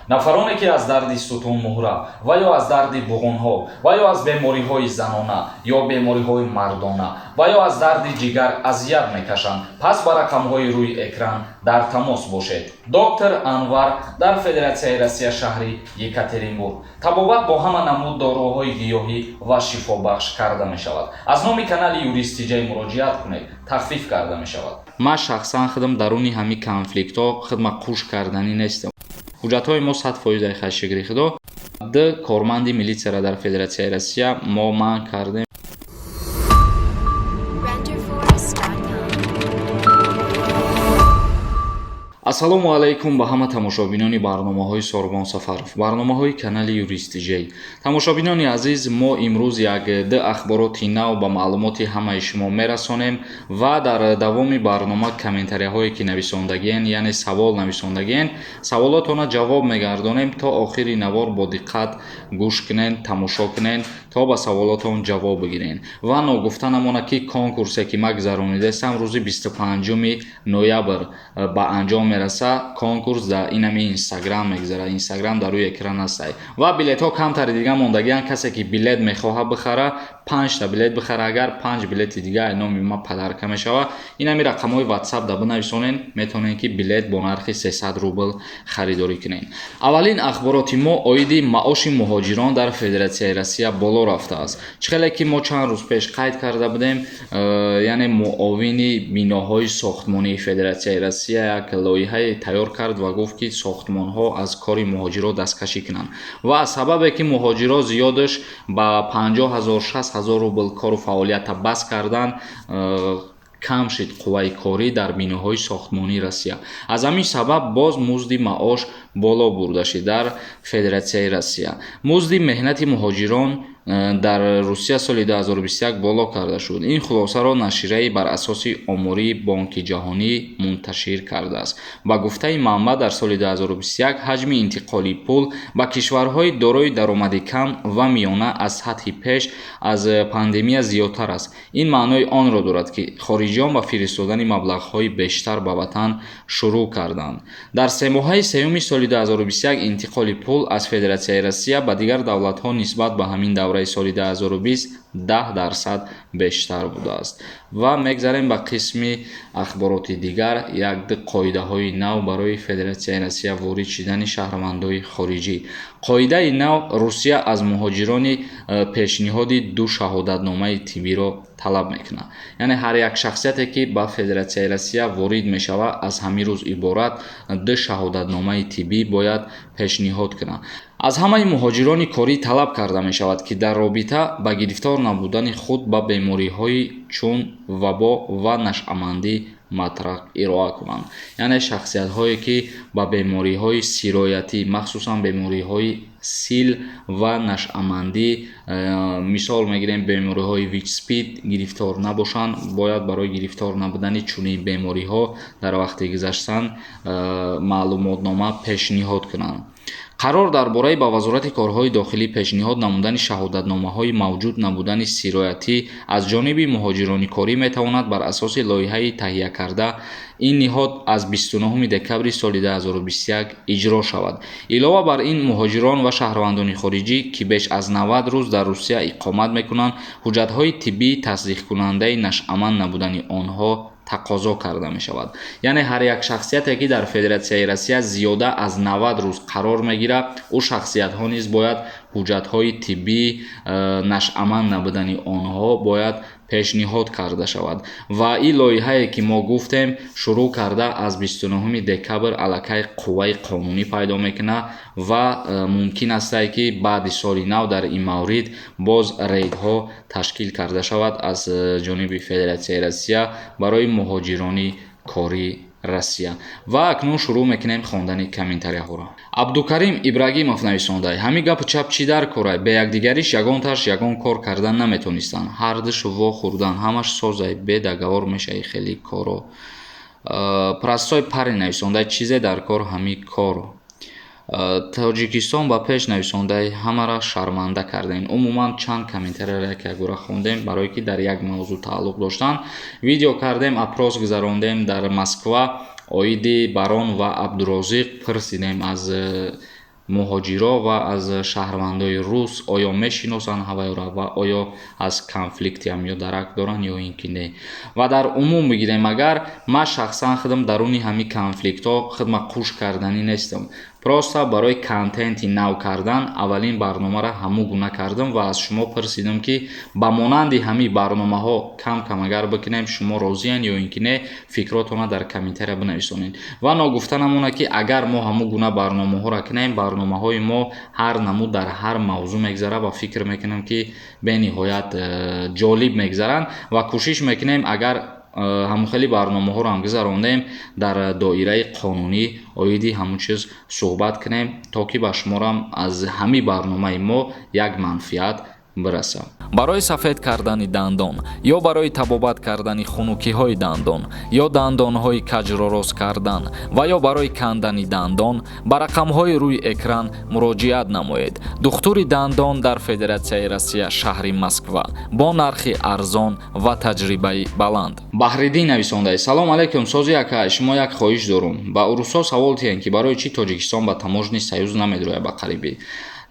Нафароне, ки аз дарди сутунмуҳра ва ё аз дарди буғонҳо ва ё аз бемориҳои занона ё бемориҳои мардона ва ё аз дарди ҷигар азият мекашанд, пас ба рақамҳои рӯи экран дар тамос бошед. Доктор Анвар дар Федератсияи Россия, шаҳри Екатеринбург. Табобат бо ҳама намуд доруҳои гиёҳӣ ва шифобахш карда мешавад. Аз номи канали Юрист Тиҷай муроҷиат кунед, тахфиф карда мешавад. Ман шахсан худам даруни ҳамин конфликтҳо худма қуш карданӣ нестам. Ҳуҷҷатҳои мо 100% ай, шукри Худо. Ду корманди милитсияро дар Федератсияи Россия мо манъ кардем. Renderforest.com. Ассалому алайкум ба ҳама тамошобинони барномаҳои Сорбон Сафаров, барномаҳои канали Юрист Ҷей. Тамошобинони азиз, мо имрӯз як ду ахбороти нав ба маълумоти ҳамаи шумо мерасонем ва дар давоми барнома комментарияҳое, ки нависондагиен, яъне савол нависондагиен, саволотона ҷавоб мегардонем. То охири навор бо диққат гӯш кунен, тамошо кунен, то ба саволотон ҷавоб бигирен. Ва ногуфта намонад, ки конкурсе, ки ма гузаронидастам, рӯзи 25 ноябр ба анҷом мераса. Конкурс дар инами Инстаграм мегузарад, Инстаграм дар рӯи экран ҳастай ва билетҳо камтари дига мондагианд. Касе ки билет мехоҳад бихара, панҷта билет бихара, агар панҷ билети дига номи ма подарка мешавад. Инами рақамҳои Ватсап да бинависонен, метавонед, ки билет бо нархи 300 рубл харидорӣ кунед. Аввалин ахбороти мо оиди маоши муҳоҷирон дар Федератсияи Россия боло рафтааст. Чӣ хеле ки мо чанд рӯз пеш қайд карда будем, яъне муовини биноҳои сохтмонии Федератсияи Россия як лоиҳае тайёр кард ва гуфт, ки сохтмонҳо аз кори муҳоҷиро дасткашӣ кунанд. Ва аз сабабе ки муҳоҷиро зиёдаш ба 50 000, 60 000 рубл кору фаъолията бас кардан, кам шид қувваи корӣ дар биноҳои сохтмонии Россия. Аз ҳамин сабаб боз музди маош боло бурда шид дар Федератсияи Россия. Музди меҳнати муҳоҷирон дар Русия соли 2021 боло карда шуд. Ин хулосаро нашрияи бар асоси омории Бонки Ҷаҳонӣ мунташир кардааст. Ба гуфтаи манбаъ, дар соли 2021 ҳаҷми интиқоли пул ба кишварҳои дорои даромади кам ва миёна аз сатҳи пеш аз пандемия зиёдтар аст. Ин маънои онро дорад, ки хориҷиён ба фиристодани маблағҳои бештар ба ватан шурӯъ карданд. Дар семоҳаи сеюми соли 2021 интиқоли пул аз Федератсияи Россия ба дигар давлатҳо нисбат ба ҳамин давраи соли 2020 10% бештар будааст. Ва мегзарем ба қисми ахбороти дигар. Як ду қоидаҳои нав барои Федератсияи Россия ворид шидани шаҳрвандои хориҷӣ. Қоидаи нав: Русия аз муҳоҷирони пешниҳоди ду шаҳодатномаи тиббиро талаб мекунад. Яъне ҳар як шахсияте, ки ба Федератсияи Россия ворид мешавад, аз ҳамин рӯз иборат ду шаҳодатномаи тиббӣ бояд пешниҳод кунад. Аз ҳамаи муҳоҷирони корӣ талаб карда мешавад, ки дар робита ба гирифтор набудани худ ба бемориҳои чун вабо ва нашъамандӣ матрак ироа кунанд. Яъне шахсиятҳое, ки ба бемориҳои сироятӣ, махсусан бемориҳои сил ва нашъамандӣ, мисол мегирем, бемориҳои ВИЧ, СПИД гирифтор набошанд, бояд барои гирифтор набудани чунин бемориҳо дар вақти гузаштан маълумотнома пешниҳод кунанд. Қарор дар бораи ба Вазорати корҳои дохилӣ пешниҳод намудани шаҳодатномаҳои мавҷуд набудани сироятӣ аз ҷониби муҳоҷирони корӣ метавонад бар асоси лоиҳаи таҳиякарда ин ниҳод аз 29 декабри соли 2021 иҷро шавад. Илова бар ин, муҳоҷирон ва шаҳрвандони хориҷӣ, ки беш аз 90 рӯз дар Русия иқомат мекунанд, ҳуҷҷатҳои тиббии тасдиқкунандаи нашъаманд набудани онҳо тақозо карда мешавад. Яъне ҳар як шахсияте, ки дар Федератсияи Россия зиёда аз 90 рӯз қарор мегирад, ӯ шахсиятҳо низ бояд ҳуҷҷатҳои тиббии нашъаманд набудани онҳо бояд пешниҳод карда шавад. Ва ин лоиҳае, ки мо гуфтем, шурӯъ карда аз 29 декабр аллакай қувваи қонунӣ пайдо мекунад ва мумкин астае, ки баъди соли нав дар ин маврид боз рейдҳо ташкил карда шавад аз ҷониби Федератсияи Россия барои муҳоҷирони кории Россия. Ва акнун шурӯъ мекунем хондани комментарияҳоро. Абдукарим Ибрагимов нависондай: «Ҳамин гапу чап чӣ дар корай? Бе якдигариш ягонташ ягон кор кардан наметонистанд. Ҳардуш вохӯрдан, ҳамаш созай, бе договор мешаи хеле коро». Простой парень нависондай: «Чизе дар кор ҳамин кор». Тоҷикистон ба пеш нависондай: «Ҳамаро шарманда кардем». Умуман, чанд комментарияро як якбора хондем, барое ки дар як мавзӯъ тааллуқ доштанд. Видео кардем, опрос гузарондем дар Москва оиди Барон ва Абдурозиқ, пурсидем аз Муҳоҷиро ва аз шаҳрвандои рус оё мешиносанд ҳавайро ва оё аз конфликти ҳам ё дарак доранд ё ин ки не. Ва дар умум бигирем, агар ман шахсан худам даруни ҳамин конфликтҳо худма қуш карданӣ нестам, просто барои контенти нав кардан аввалин барномаро ҳамун гуна кардам ва аз шумо пурсидам, ки ба монанди ҳамин барномаҳо кам кам агар бикунем, шумо розиян ё ин ки не. Фикротонро дар комментария бинависонед. Ва ногуфта намонад, ки агар мо ҳамун гуна барномаҳоро кунем, барномаҳои мо ҳар намуд дар ҳар мавзӯъ мегзарад ва фикр мекунам, ки бениҳоят ҷолиб мегзаранд. Ва кӯшиш мекунем, агар ҳамон хели барномаҳоро ҳам гузарондем, дар доираи қонунӣ оиди ҳамон чиз суҳбат кунем, то ки ба шуморам аз ҳамин барномаи мо як манфиат бирасад. Барои сафед кардани дандон ё барои табобат кардани хунукиҳои дандон ё дандонҳои каҷро рост кардан ва ё барои кандани дандон ба рақамҳои рӯи экран муроҷиат намоед. Духтури дандон дар Федератсияи Россия, шаҳри Москва, бо нархи арзон ва таҷрибаи баланд. Баҳриддин нависондаи: «Салом алайкум, сози ака, шумо як хоҳиш дорум. Ба урусҳо савол тиҳем, ки барои чӣ Тоҷикистон ба Таможенный союз намедрояд ба қарибӣ?»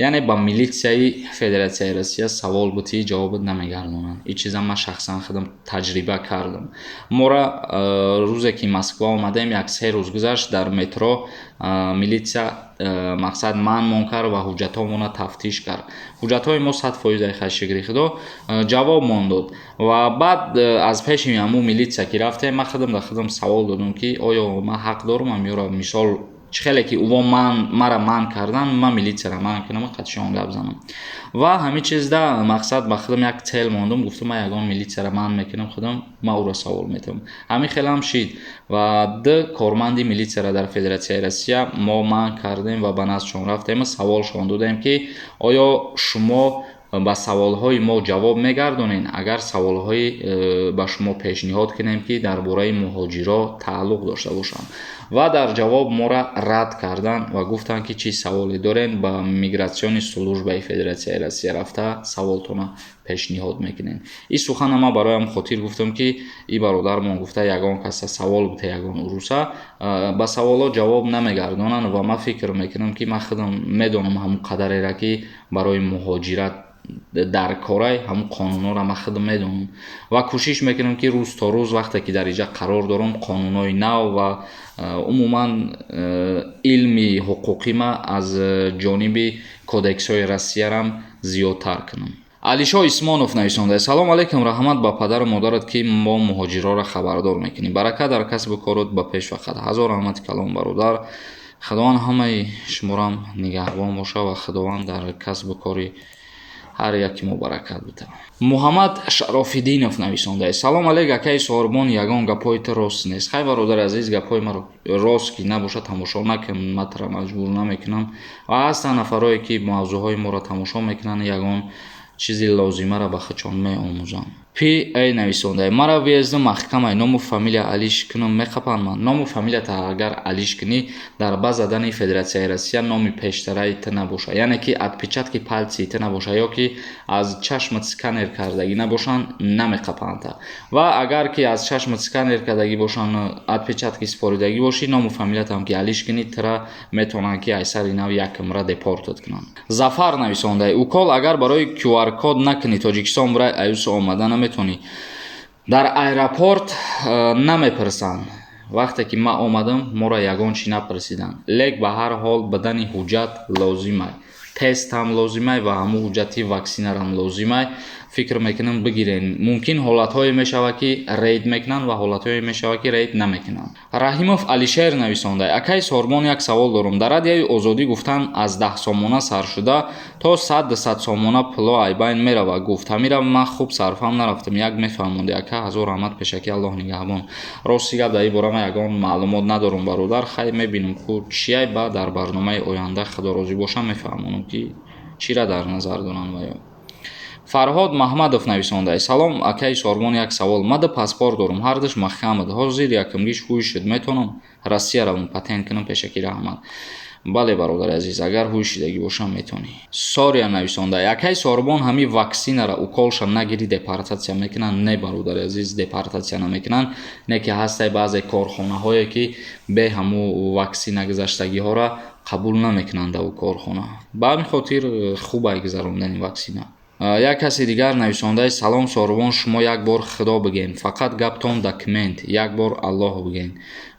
Яъне ба милитсияи Федератсияи Россия савол бутӣ, ҷавобат намегардонанд. Ин чизам ман шахсан худам таҷриба кардам. Мора рӯзе ки Москва омадем, як 3 рӯз гузашт, дар метро милитсия мақсад манъмон кард ва ҳуҷҷатҳомонро тафтиш кард. Ҳуҷҷатҳои мо 100% ай, шукри худо, ҷавобмон дод. Ва баъд аз пеши ҳамун милитсия ки рафтем, ман худам дар худам савол додам, ки оё ман ҳақ дорам ё мисол чӣ хеле ки ӯво мара манъ кардан, ман милитсияро манъ кунам, қатишон гап занам. Ва ҳамин чизда мақсад ба худам як цель мондум, гуфтам, ман ягон милитсияро манъ мекунам худам, ман ӯро савол метавам. Ҳамин хелам шид ва ду корманди милитсияро дар Федератсияи Россия мо манъ кардем ва ба наздшон рафтем, саволшон додем, ки оё шумо ба саволҳои мо ҷавоб мегардонед, агар саволҳои ба шумо пешниҳод кунем, ки дар бораи муҳоҷиро тааллуқ дошта бошанд. Ва дар ҷавоб моро рад карданд ва гуфтанд, ки чӣ саволе дорем, ба миграционный службаи Федератсияи Россия рафта саволтонро пешниҳод мекунем. Ин сухана ман бароям хотир гуфтам, ки и бародармон гуфта, ягон каса савол бута, ягон уруса ба саволҳо ҷавоб намегардонанд. Ва ман фикр мекунам, ки ман худам медонам ҳамон қадареро, ки барои муҳоҷират дар корай, ҳамун қонунҳоро ман худам медонам ва кӯшиш мекунам, ки рӯз то рӯз, вақте ки дар инҷа қарор дорам, қонунҳои нав ва умуман илми ҳуқуқима аз ҷониби кодексҳои Россиярам зиёдтар кунам. Алишо Исмонов нависонда: «Салом алейкум, раҳмат ба падару модарат, ки мо муҳоҷирҳоро хабардор мекунӣ. Барака дар касбу корот, ба пеш фақат». Ҳазор раҳмати калом, бародар. Худованд ҳамаи шуморам нигаҳбон боша ва Худованд дар касбу кори ҳар яки мо баракат бидиҳад. Муҳаммад Шарофиддинов нависонда: «Салом алейк, акаи Соҳирбон, ягон гапҳои ту рост нест». Хай, бародари азиз, гапҳои маро рост ки набошад, тамошо накун, ман тура маҷбур намекунам. Ва ҳастанд нафарое, ки мавзӯъҳои моро тамошо мекунанд, ягон чизи лозимаро ба худшон меомӯзанд. Пи эй нависонда: «Мара въезд маҳкамай, ному фамилия алиш кунам, меқапанд ман?» Ному фамилията агар алиш кунӣ, дар база данные Федератсияи Россия номи пештараи ту набошад, яъне ки отпечатки пальцы ту набошад ё ки аз чашмат сканер кардагӣ набошанд, намеқапанд. Ва агар ки аз чашмат сканер кардагӣ бошанд, отпечатки супоридагӣ бошӣ, ному фамилиятам ки алиш кунӣ, тура метавонанд, ки аз сари нав якмра депортат кунанд. Зафар нависонда: «Укол агар барои QR код накунӣ, Тоҷикистон барои аюсу омада наметавонӣ?» Дар аэропорт намепурсанд. Вақте ки ман омадам, моро ягон чӣ напурсиданд, лек ба ҳар ҳол бидани ҳуҷҷат лозимай, тест ҳам лозимай ва ҳамун ҳуҷҷати ваксинарам лозимай. Фикр мекунам, бигирен. Мумкин ҳолатҳое мешавад, ки рейд мекунанд, ва ҳолатҳое мешавад, ки рейд намекунанд. Раҳимов Алишер нависонда: «Акаи Сорбон, як савол дорам. Дар Радиои Озодӣ гуфтанд, аз 10 сомона сар шуда то 100-200 сомона пуло айбайн меравад, гуфт. Ҳамира ман хуб сарфам нарафтам, як мефаҳмонди, ака. Ҳазор раҳмат пешакӣ, Аллоҳ нигаҳбон». Рости гап, дар ин бора ман ягон маълумот надорам, бародар. Хай, мебинем ку чиай, ба дар барномаи оянда, Худо розӣ бошам, мефаҳмонам, ки чира дар назар доранд. Ва ё Фарҳод Маҳмадов нависонда: «Салом, акаи Сорбон, як савол. Ман ду паспорт дорам, ҳардуш маҳкамад. Ҳозир якумгиш ҳуй шуд, метавонам Россия равам, патент кунам? Пешакӣ раҳмат». Бале, бародари азиз, агар ҳуй шидагӣ бошам, метавонӣ. Сория нависонда: «Акаи Сорбон, ҳамин ваксинара уколша нагирӣ, депортатсия мекунанд?» Не, бародари азиз, депортатсия намекунанд. Не ки ҳастай баъзе корхонаҳое, ки бе ҳамун ваксина гузаштагиҳоро Қабул намекунанд дар корхона. Ба ҳамин хотир хуб ай гузарондани ваксина. Як каси дигар нависондаи: «Салом, Сорбон, шумо як бор Худо бигӯен, фақат гаптон документ, як бор Аллоҳ бигӯен».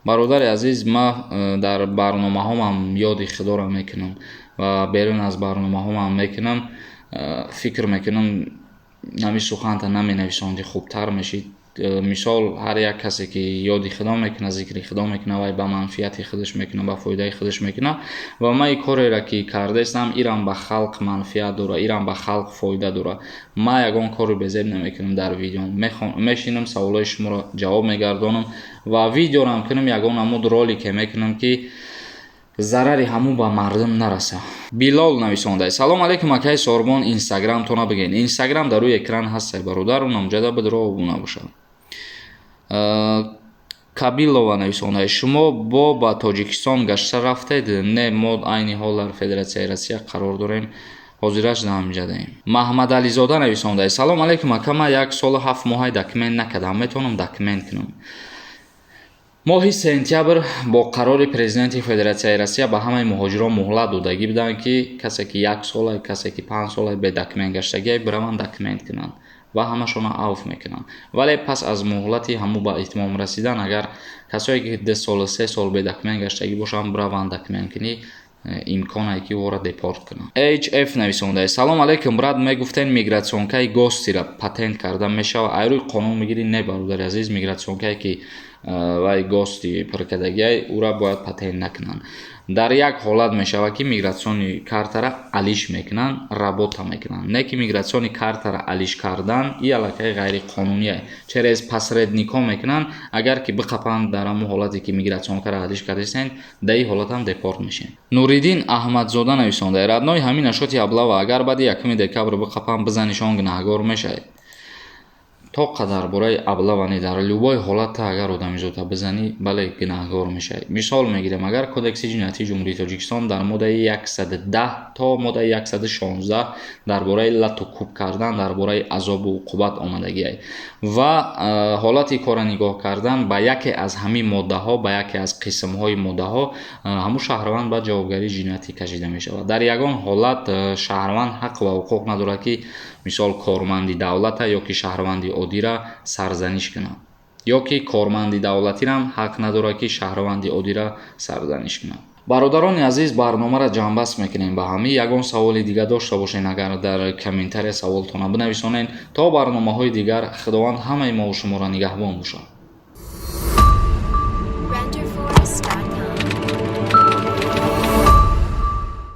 Бародари азиз, ман дар барномаҳомам ёди Худоро мекунам ва берун аз барномаҳомам мекунам. Фикр мекунам, ҳамин суханта наменависондӣ, хубтар мешид. Мисол, ҳар як касе ки ёди Худо мекунад, зикри Худо мекунад, вай ба манфиати худаш мекунад, ба фоидаи худаш мекунад. Ва ман ин кореро, ки кардаистам, ирам ба халқ манфиат дорад, ирам ба халқ фоида дорад. Ман ягон кори безеб намекунам. Дар видео мешинам, саволҳои шуморо ҷавоб мегардонам ва видеорам кунам, ягон намуд ролике мекунам, ки зарари ҳамун ба мардум нараса. Билол нависонда: «Салом алейкум, акаи Сорбон, инстаграмтона бигӯед». Инстаграм дар рӯи экран ҳастай, бародар, номҷада бидро, обуна бошад. Кабилова нависонда: «Шумо бо ба Тоҷикистон гашта рафтед?» Не, мо айни ҳол дар Федератсияи Россия қарор дорем, ҳозираш дар ҳамҷадаем. Маҳмадализода нависонда: «Салом алейкум, ака, ман 1 солу 7 моҳай документ накардам, метавонам документ кунам?» Моҳи сентябр бо қарори Президенти Федератсияи Россия ба ҳамаи муҳоҷирон муҳлат додагӣ буданд, ки касе ки як сола, касе ки 5 сола бе документ гаштагиай, бираванд документ кунанд ва ҳамашонро авф мекунанд. Вале пас аз муҳлати ҳамун ба итмом расидан, агар касое ки 2 солу 3 сол бе документ гаштагӣ бошанд, бираванд документ кунӣ, имконае ки ӯро депорт кунанд. Hf нависонда: «Салом алейкум, брат, мегуфтен, миграционкаи ГОСТира патент карда мешавад, ай рӯи қонун мегирӣ?» Не, бародари азиз, миграционкае ки вай ГОСТи пуркардагиай, ӯра бояд патент накунанд. Дар як ҳолат мешавад, ки миграционный картара алиш мекунанд, работа мекунанд. Не ки миграционный картара алиш кардан и аллакай ғайриқонуние, через посредникҳо мекунанд. Агар ки биқапанд, дар ҳамон ҳолате ки миграционкара алиш кардастен, дар ин ҳолатам депорт мешавед. Нуриддин Аҳмадзода нависонда: «Родной, ҳамин насчёти облава, агар баъди 1 декабр биқапанд, бизанишон, гунаҳгор мешавед?» То қадар бораи облава не, дар любой ҳолат агар одамизода бизанӣ, бале, гунаҳгор мешавӣ. Мисол мегирем, агар Кодекси ҷиноятии Ҷумҳурии Тоҷикистон дар моддаи 110 то моддаи 116 дар бораи лату кӯб кардан, дар бораи азобу уқубат омадагиай ва ҳолати корро нигоҳ кардан, ба яке аз ҳамин моддаҳо, ба яке аз қисмҳои моддаҳо ҳамун шаҳрванд ба ҷавобгарии ҷиноятӣ кашида мешавад. Дар ягон ҳолат шаҳрванд ҳақ ва ҳуқуқ надорад, ки мисол корманди давлата ё ки шаҳрванди оддиро сарзаниш кунад, ё ки корманди давлатирам ҳақ надорад, ки шаҳрванди оддиро сарзаниш кунад. Бародарони азиз, барномаро ҷамъбаст мекунем ба ҳамин. Ягон саволи дигар дошта бошед, агар дар комментария саволтона бинависонед. То барномаҳои дигар, Худованд ҳамаи мову шуморо нигаҳбон бошад.